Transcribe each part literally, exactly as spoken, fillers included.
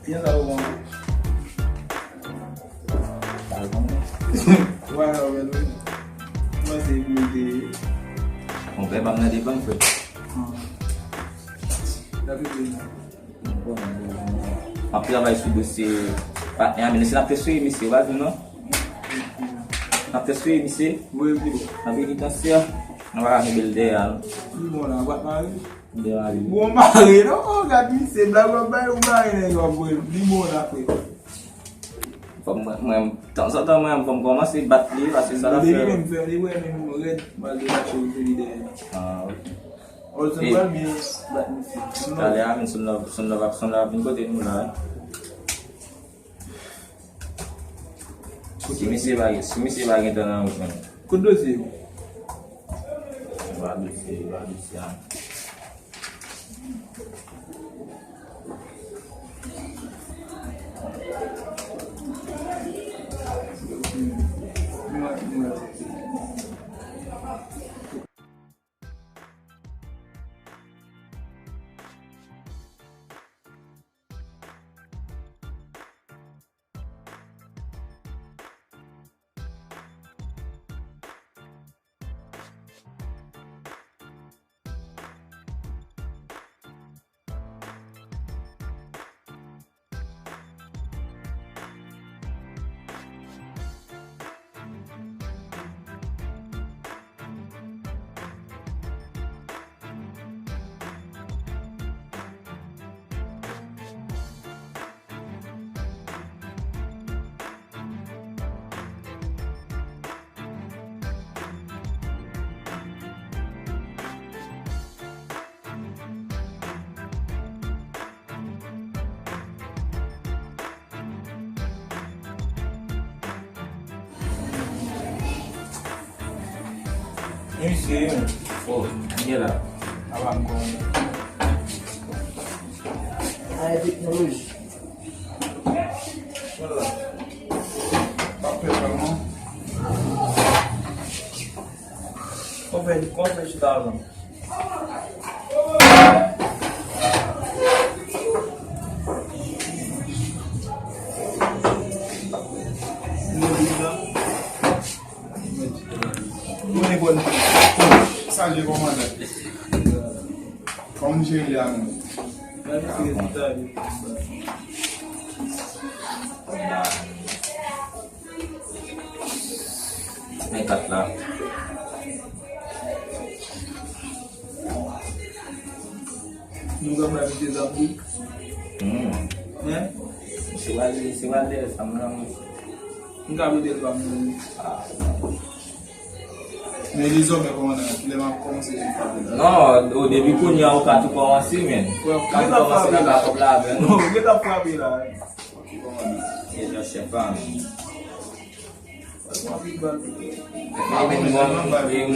Gen sa ou konnen. Wala, men wi. Mwen se pou te. Konpè pa m nan devan frè. David William. M ap travay sou dosye patnè a, men si n ap te swiv misye, w pa di non? N ap te swiv misye? Wi, wi. Nan penitansye a, nou pa ka kenbe l dèyè a, non. Li bon la, w ap mare? Li dèyè a, wi. Bon, mare, non? Oh, gad misye, blag w ap bay, ou mare nèg w ap voye l. Li bon la, frè. Fò mwen, mwen, tanzantan, mwen, fò m kòmanse bat li, paske sa l ap fè. Li menm fè, li wè menm rèd, malgre mache ou vini dèyè. Ah, ok. Olson pral byen bat misye. Talè a vin, Son Love, Son Love ap, Son Love ap vin kote nou la. Si misye pa, si misye pa gen tan nan wout, men. Kote dosye yo? Ba dosye, ba dosye a. Mesye, oh, li la. Apa m konnen. Ay, teknoloji. Wala. Pa pè pa non. Konpè, konpè chita avan. Mwen bon. Salye kòmandan. Kòman jere a menm? Men kat la. Nou ka bay misye zam tou. Hmm. Hein? Se wale, se wale sa m nan. M ka vide l pa m nan. Ah. Men dezòmè kòmandan, kilè m ap kòmanse jwe fabri la? Non, o depi kounye a ou ka tou kòmanse, men. Ou ka tou kòmanse nan bakòp la avè nou. Non, ou gentan frape la. Ok, kòmandan. E jan chèf la, men. Mwen bon, mwen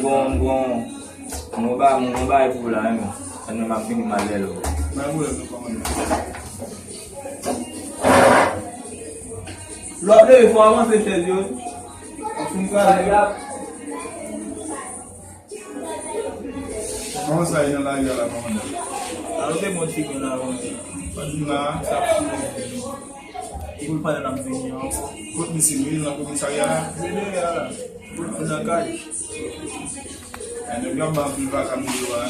bon, mwen bon, mwen ba, mwen bon bagay pou la, men. Ann, mwen ap vini malè lo. Bay pwoblèm non, kòmandan. Lè w ap leve, fò w avanse chèz yo. Ap fin kraze. Kòman sa ye nan lari a la, kòmandan? Alò, te bon chimen la, kòmandan. Pa di m la, sa ap fini. Pou l pale n ap vini ankò. Kot misye, li nan komisarya a? Li dèyè a la. Li nan kay. Ay, nèg yo ap ban anpil vakabili yo a.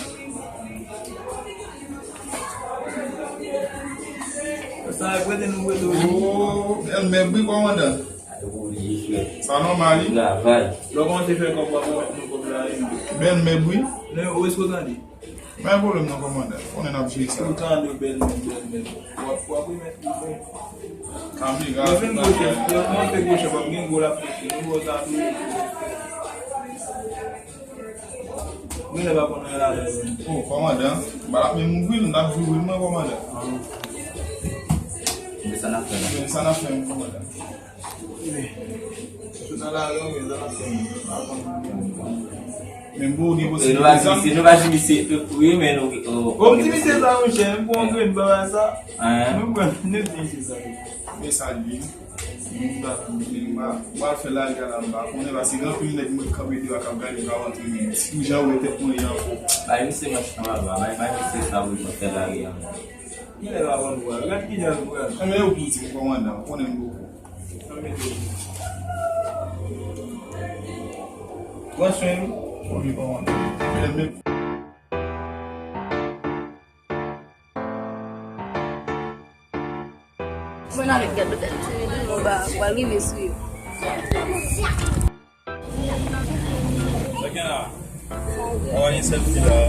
Sa e prete nou prete w. Oh, bèl mèb wi, kòmandan. Sa nòmal wi. Travay. Lè w kòmanse fè kòb, w ap remèt nou kòb la wi. Bèl mèb wi. Men ou resko tande. Pa gen pwoblèm non, kòmandan. Konnen n ap jere sa. Ou tande bèl mèb, bèl mèb. W ap, w ap remèt li frè. Kamera. Lè w fin gwo chèf, lè w fin fè gwo chèf, w ap gen gwo l ap fè. Nou gwo sa tou. Genlè pa konn anyen ladan yo menm. Oh, kòmandan, m pa t ap menm ouvri l, m t ap jwe wi mwen, kòmandan. Men sa n ap fè la. Men sa n ap fè menm, kòmandan. Sou nan lari an, men sa n ap fè menm. Pa konn. Men bon, gen posiblite zam. Nou pa di misye, wi, men nou, oh, oh, m di misye sa, monchè, m pran yon grenn bagay sa. Hein? Mwen pran, nou di misye sa. Men sa l ye. M pa, m pa, m pa fè lari a la, m pa konnen, paske gen anpil nèg mwen kanpe deyò k ap gade, m pa rantre menm. Si jan ou wè tèt mwen ye ankò. Bay misye manch nan baba, bay, bay misye sa pou l fè lari a. Kilè la, w ap pral? Gad kilè l pral. Anben, yo pou di m kòmandan, ou konnen m poko. Pran swen nou. Ok, kòmandan. Mwen avèk gad lòt ti nèg yo, nou va pral rive sou yo. Sa gen la? An, yon sèl fi la.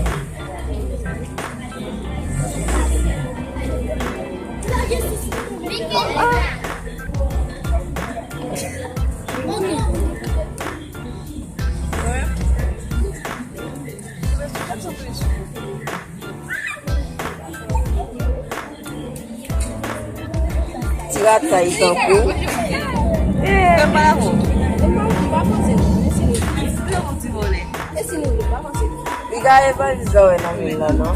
Ti ratay tankou. Li gaye valiz la wè nan men l la non.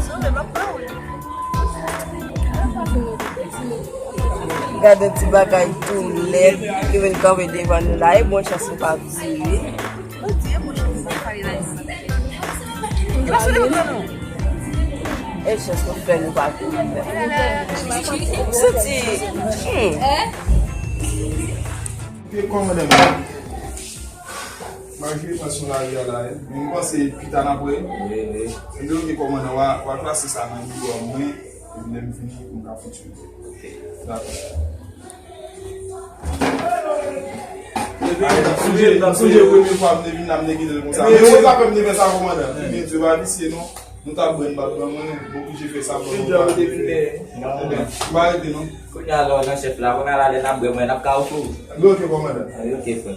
Gade ti bagay tou lèd ki vin kanpe devan nou la. E bon chans nou pa vire. E chans nou fè nou pa vire. Santi. Hmm. Ke kòmandan m. M a jwe tansyon lari a la, wi. Men m panse pita n ap wè. Wi, wi. Ebyen, oke, kòmandan, w a, w a klase sa nan biwo a mwen. Epi lè m fini, m ka fout sou li. Oke. Dakò. Sonje, sonje premye fwa m te vin la, m te kite l konsa. Men yo pa pè m te fè sa, kòmandan. Ebyen, Dye pa visye, non. Nou ta bwè n pa t ban mwen, m oblije fè sa pou nou pa fè. Non, non. M pa rete non. Kounye a lè w nan chèf la, kounye a la lè n ap bwè mwen, n ap ka ofri w. Oke, kòmandan. Oke, frè.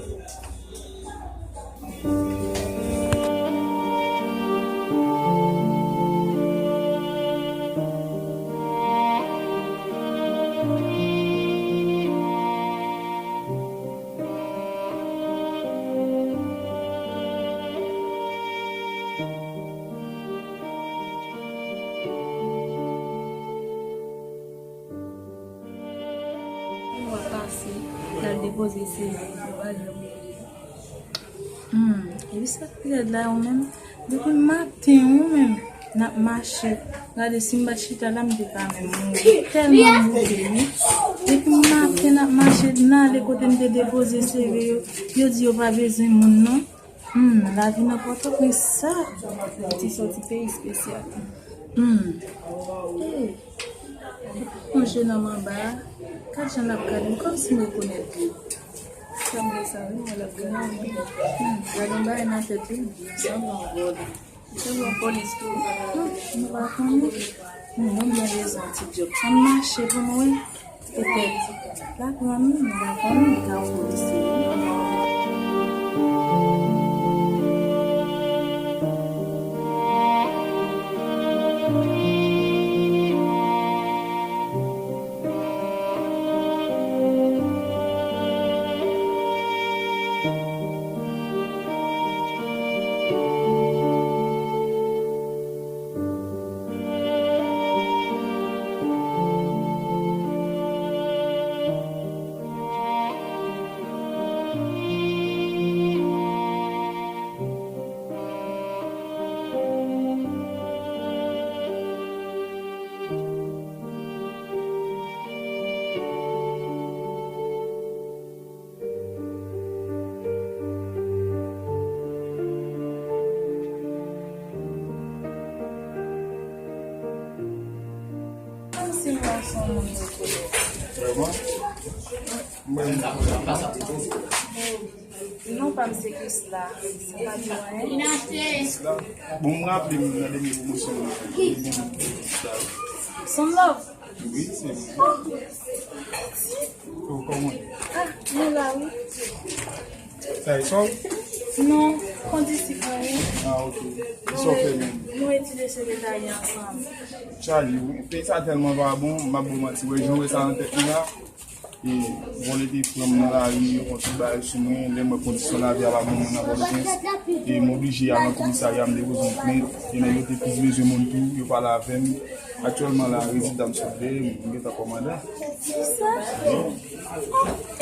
Mwa pase, l al depoze seri, yo pa janm rele. Hmm, epi sa k pi rèd la, ou menm, depi maten, ou menm, n ap mache. Gade, si m pa t chita la, m te ka menm mouri. Tèlman m bouke, wi. Depi maten, n ap mache, n ale kote m te depoze seri yo. Yo di yo pa bezwen moun, non. Hmm, lavi nan Pòtoprens sa, ti sòti peyi espesyal. Hmm. Hey. Yon jenòm anba a, gad jan l ap gade m, kòmsi m rekonèt li. Sanble sa, wi, mwen l ap gade m. Hmm, gade yon bagay nan tèt li, sanble yon vòlè. Sanble yon polis tou. Hmm, nou pa konnen. Hmm, mwen byen bezwen ti djòb. Sa m mache pou m wè. Petèt, l ap pran nou, nou pa konnen, li ka yon polisye wi. Vrèman? Mwen. Non, pa m se Krisla. Sa pa di anyen. Bon, m raple m nan dènye pwomosyon mwen fè. Son love. Wi, se li. Ou kòman? Ah, nou la, wi. Sa e sòl? Non, kondisip mwen, wi. Ah, ok. Ki sa w fè menm? Nou etidye sekretari ansanm. Chaje, wi. Peyi sa tèlman vagabon, m ap ba w manti. Wè, jan w wè sa nan tèt mwen la, e, vòlè te pran m nan lari, yo fè yon tout bagay sou mwen, lè m wè kondisyon lavi a pa bon mwen nan Pòtoprens, e m oblije al nan komisarya, m depoze yon plent, e nèg yo te plis bezwen moun tou, yo pale avè m. Aktyèlman la, rezilta m sot dèyè, m gentan kòmandan. Kisa? Wi.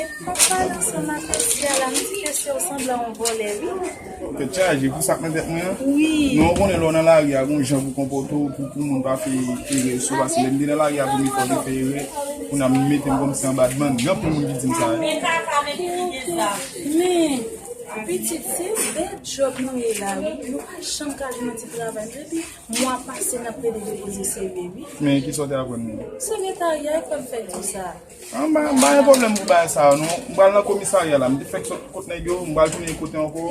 E pa Pale ansanm ak mesye a la, m di mesye w sanble yon vòlè, wi. Tèt chaje, pou sa k nan tèt mwen an. Wi. Men w konnen lè w nan lari a, gon jan pou konpòte w, pou, pou moun pa fè erè sou, paske lè m te nan lari a premye fwa, m te fè erè, kounye a m mete m kòmsi anba dman, gen anpil moun ki di m sa, wi. Men, pitit, se bèl djòb nou ye la, wi. Nou pa janm ka jwenn yon ti travay, men epi mwa pase n ap plede depoze C V, wi. Men ki sa w te aprann mwen? Sekretarya, e kòb fè di sa. Ah, m pa, m pa gen pwoblèm pou bagay sa yo, non. M pral nan komisarya la. M te fèk sot kot nèg yo, m pral tounen kote ankò.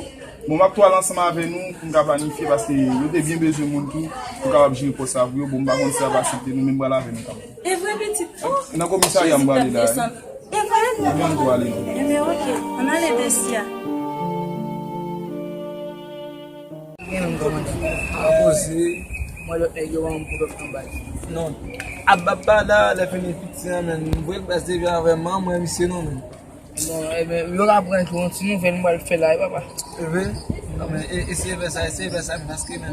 Bon, m ap tou al ansanm avè nou pou m ka planifye, paske yo te byen bezwen moun tou pou kapab jere pòs sa pou yo. Bon, m pa konn si y ap aksepte nou, men m pral avè nou kanmenm. E vre, pitit? Oh, nan komisarya m prale la, wi. E vre? Wi, m prale. Enben, oke. Ann ale, Desia. Gen menm kòmandan. A koze, mwen lòt nèg yo ban m pou lòt anba. Non. Ap bab pa la, lè fini piti an, men. M voye baz depi avè manman misye non, men. Bon, enben, yo ka pran tou yon ti nouvèl m pral fè la, wi, papa. Vre? Non, men, e, eseye fè sa, eseye fè sa, men, paske, men.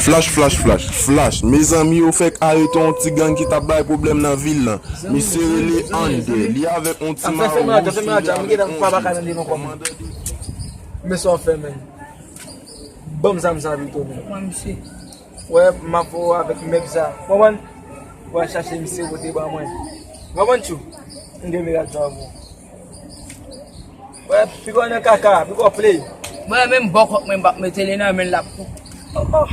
Flash, flash, flash, flash. Mezanmi, yo fèk arete yon ti gang ki t ap bay pwoblèm nan vil lan. Misye rele André. Li avèk yon ti mawon, li avèk yon ti kòmandan. Men sa w fè, men. Ban m zam sa pito, men. Mwen, misye. Wè, m ap voye w avèk mèb sa. Konprann? W al chache misye pote ban mwen. Konprann, tchou? M gen mirak sa pou ou. Wè, piko nan kaka, piko play. Mwen, menm bòkòt mwen, m p ap mete li nan men l ap. Oh, oh.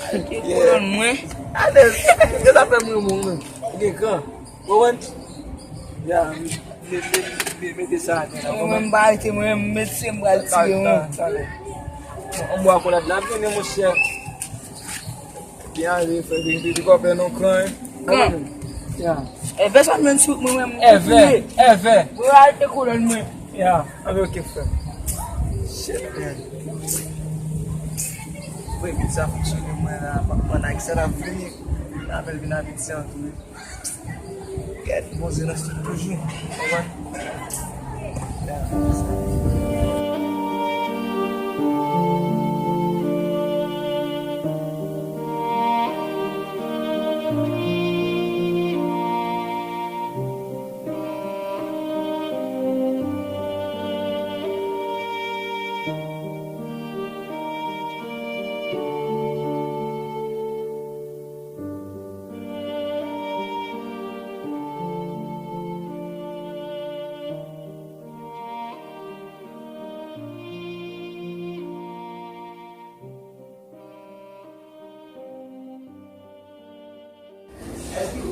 Al te kolòn mwen. Alèz. Se sa fè m renmen w, men. Ou gen kran. Konprann? Ya, me-, me-, me-, mete sa atè la. Mwen, mwen, m pa rete, mwen, m mete se m pral tire, mwen. Talè, talè. Anbwa kolad la, vini, monchè. Byen ale, frè, vini, vini, kòpè non kran, hein. Kran. Ya. Èvè sa m jwenn sou mwen, mwen, m Èvè, touye. Èvè. Mwen, al te kolòn mwen. Ya, anben, oke, frè. Shit, man. Vre, vin sa fonksyone, mwen, la, pandan Excel ap vini, apèl vin Ayiti an tou, wi. Gad, Bondye nan tout toujou. Konprann?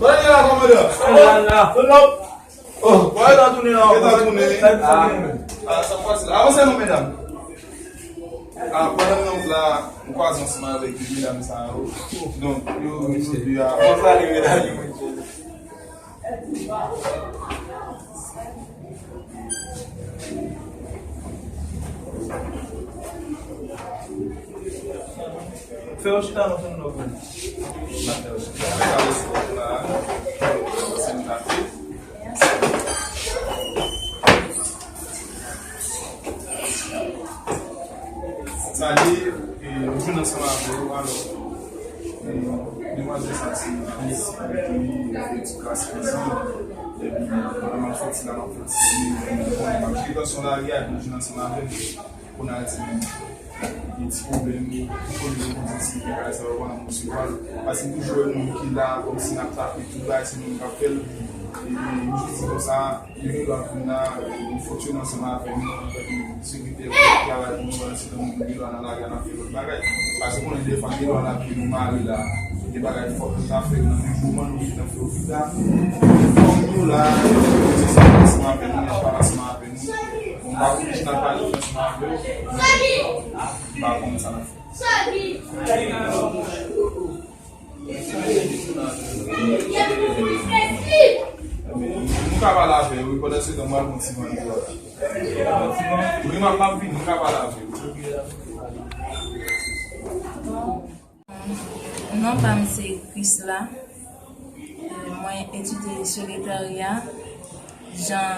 Ban li la, kòmandan. Ban li la. Oh, wè, nan tounen la, nan tounen. Ah, sa fasil. Avanse non, medam. Ah, pandan nou la, m kwaze ansanm avèk medam sa yo. Donk, yo, yo di a. Bon, salut, medam. Fè yon chita nan fon nan. N a fè yon chita. Sa vle se yon la. Se yon kafe. Sa li, e, nou vin ansanm avè yo, alò, e, demwazèl sa se Miss, epi nou fè ti klas ansanm, epi pandan m ap soti la, m ap fè ti, m ap jere tansyon lari a, epi nou vin ansanm avè m. Kounye a, timoun, gen ti pwoblèm, konnen yo konn di ti bagay sa yo pa nan resevwa l. Paske m toujou wè moun ki la, kòmsi n ap tape tout bagay, se nou menm k ap fè l. E, m jis di konsa, li gen dwa vin la, li fonksyone ansanm avè nou, antanke sekretè pou travay pou nou, pandan se tan nou gen dwa nan lari a, n ap fè lòt bagay. Paske konnen defwa, gen dwa n ap gen nou mare la, gen bagay fòk nou ta fè nan menm moman nou gentan fè yo pi ta. Fòk nou la, se sa ansanm avè nou, men pa ansanm avè nou. Bon, m pa konnen si n ap pale franchman avè w, men m pa konnen sa n ap fè. Nou ka pale avè yo, wi, pandan se tan m al pran ti van deyò la. Wi, m ap, m ap vini, nou ka pale avè yo. Non pa m se Krisla. Mwen etidye sekretarya. Jan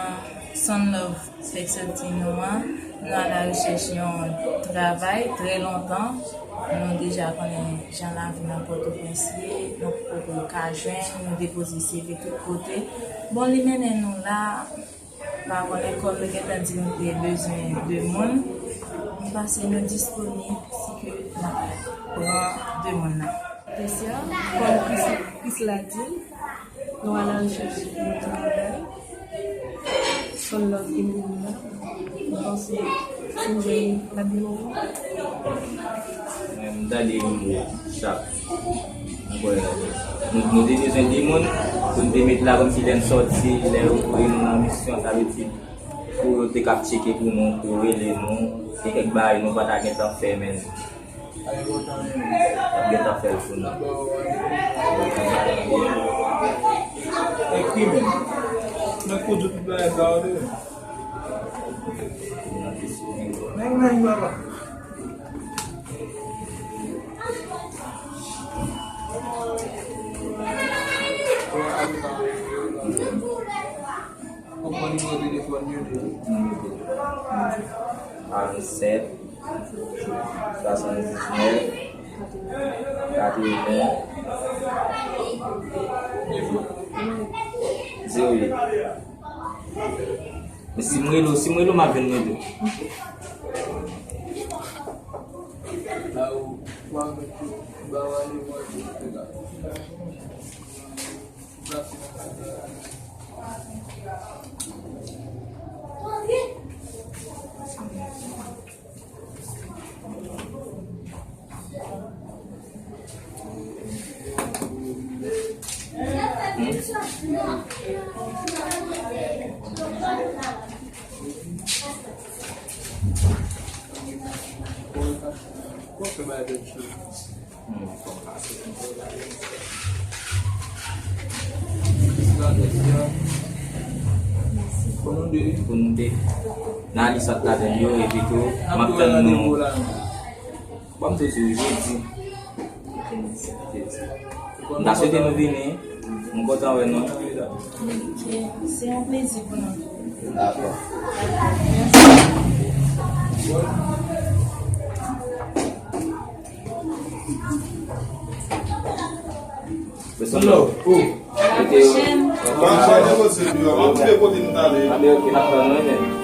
Sunlove fèk sòti nou an, nou alarechèch yon travay trè lontan. Nou deja konnen jan lavi nan Pòtoprens ye, nou poko ka jwenn, nou depoze C V tout kote. Bon, li mennen nou la, Paran lekòl yo gentan di nou te bezwen de moun. Nou pase nou disponib si ke n ap pran de moun nan. Tesya, kòm Chris, Chris la di, nou a la rechèch yon travay. Sèl lòt ki nou la, nou panse si nou jwenn l ap byen bon. Mwen, m tande yon mo, chak. Mwen kwè, nou, nou te bezwen de moun pou n te met la kòmsi lè n sòti, lè yo voye nou nan misyon, sa vle di pou yo te ka ap tcheke pou nou, pou yo rele nou, gen kèk bagay nou pa ta gentan fè, men n ap gentan fè l pou nou. Ekri, men. Mwen koud tout bagay sa yo, de. Nèg, nèg, papa. Ou pran nimewo telefòn yo tou. Karanntsèt, swasanndiznèf, katreven, zewo uit. Men si m rele w, si m rele w, m ap vin rele w. Pou nou de. N a li sot ladan yo, epi tou, m ap tann nou. Bon, m te di w jedi. Jedi. M ta swete nou vini. M kontan wè nou. Se yon plezi pou nou. Dakò. Peson love. Ou. Kote yo? Mwen chwazi kote m yo. Mwen kite kote m t ale. Anben, ok, n ap tann nou, men.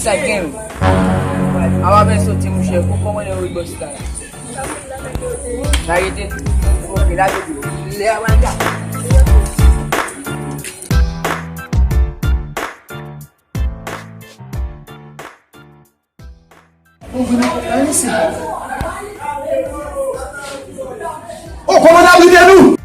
Sa gen. Awa ben soti mouche, pou kòmande wi bòs la. Sa rete. Ok, la vide. Lè a wanda. O, kòmandan, vide nou!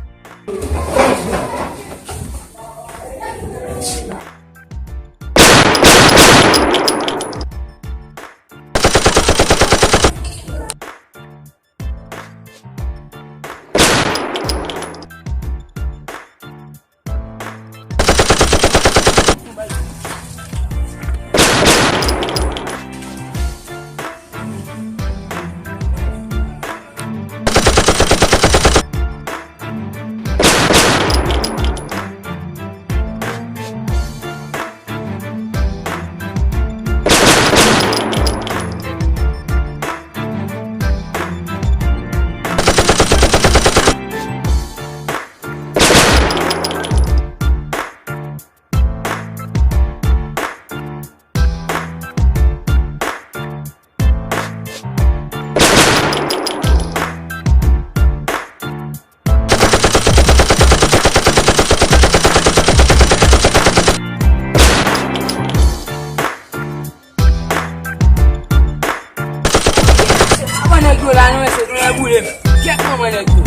Manman nèg yo la, non, mesye, nou lè boule m. Kèt manman nèg yo.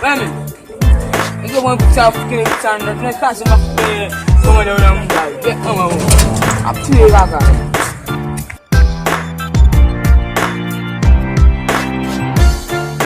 Wè men. Nèg Mwen sa fouke sa nan nan kaze m ap fè. Kòman lè w nan mouda yo? Kèt manman w ap tiye kaka.